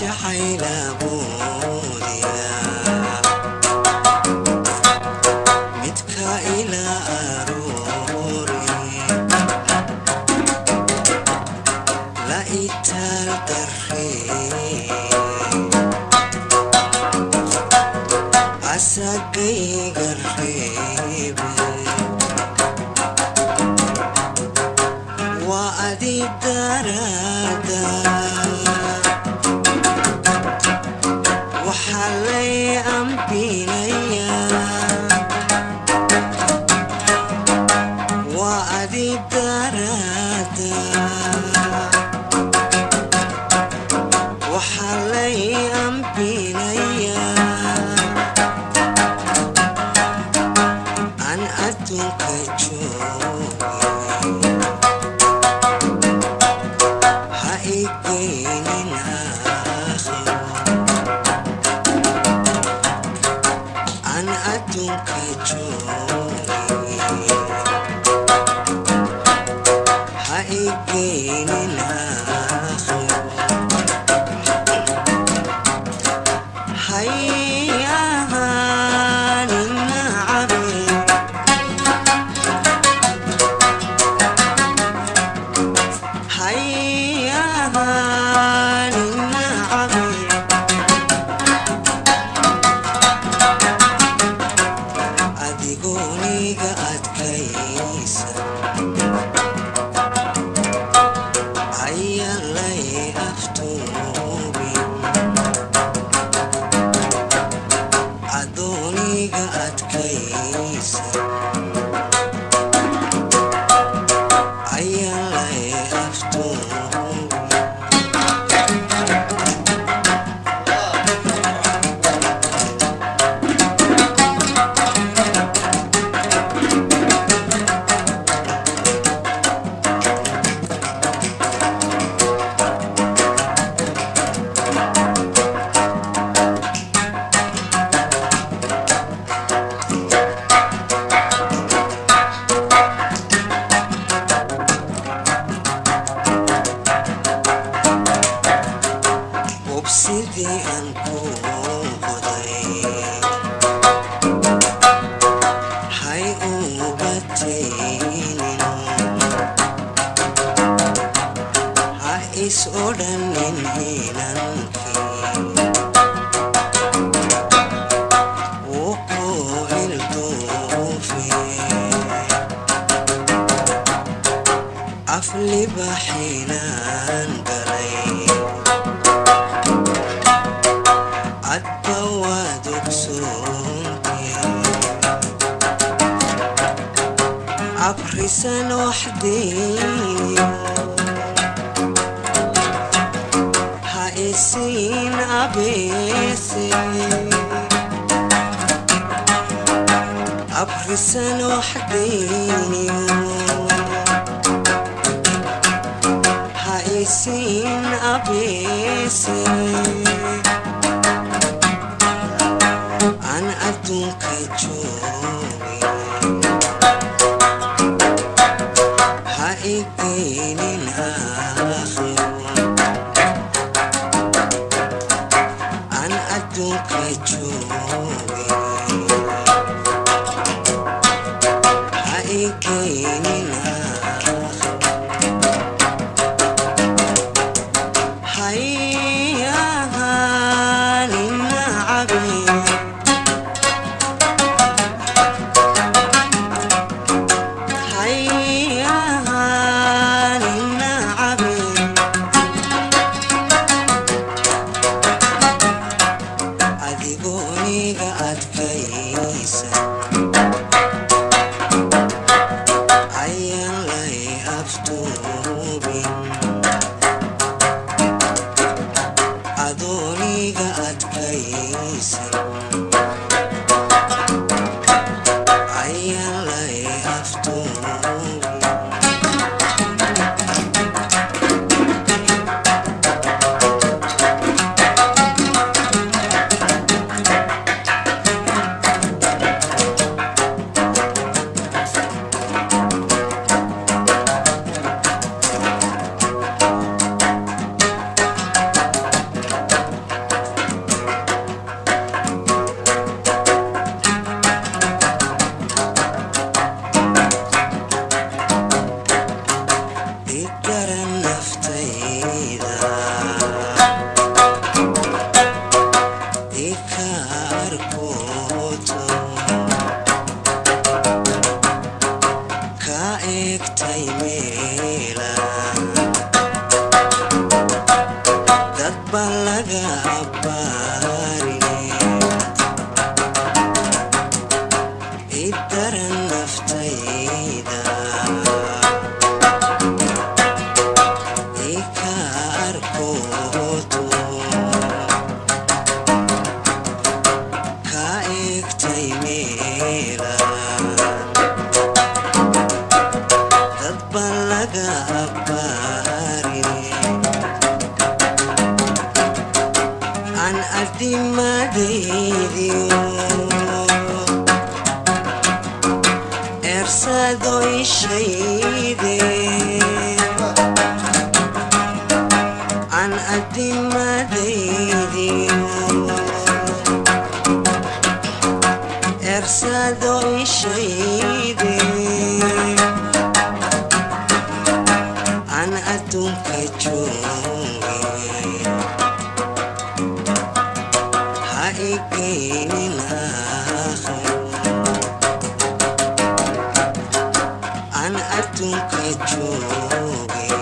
Jacaylaboodiya midka ila aroori la itaal darree asagayga reebe waa adi daraada waxaa lay ambinayaa waa adi daraada waxaa lay ambinayaa aan adduunka joogin ha igeynin aakhiro aan adduunka joogin ha igeynin aakhiro hay ahaanin nacabi hay ahaanin nacabi adigooniga adkaysa ayaa lay aftuubin adooniga adkaysa ayaa lay aftuubin. Hubsidii aan ku qoday hay ubataynin ha is odhanin hinankii wuu ku ilduufe afliba xinaan galay adba waad ogsoontee abrisan waxdeeniyo ha isiin abeese abrisan waxdeeniyo ha isiin abeese aan adduunka joogin ha igeynin aakhiro aan adduunka joogin ha igeynin aakhiro hay ahaanin nacabi hay ahaanin nacabi adigooniga adkaysa ayaan lay aftuubin adooniga adkaysa ayaan lay aftuubin. Naftayda ikaarkoto ka egtay meela dad baa laga abbaarine idaran naftayda ikaarkoto ka egtay meela dad baa laga abbaarine aan adimadaydiyo eersado ishayde aan adimadaydiyo eersado ishayde aan adduunka jooge ha igeynin aakhiro aan adduunka jooge.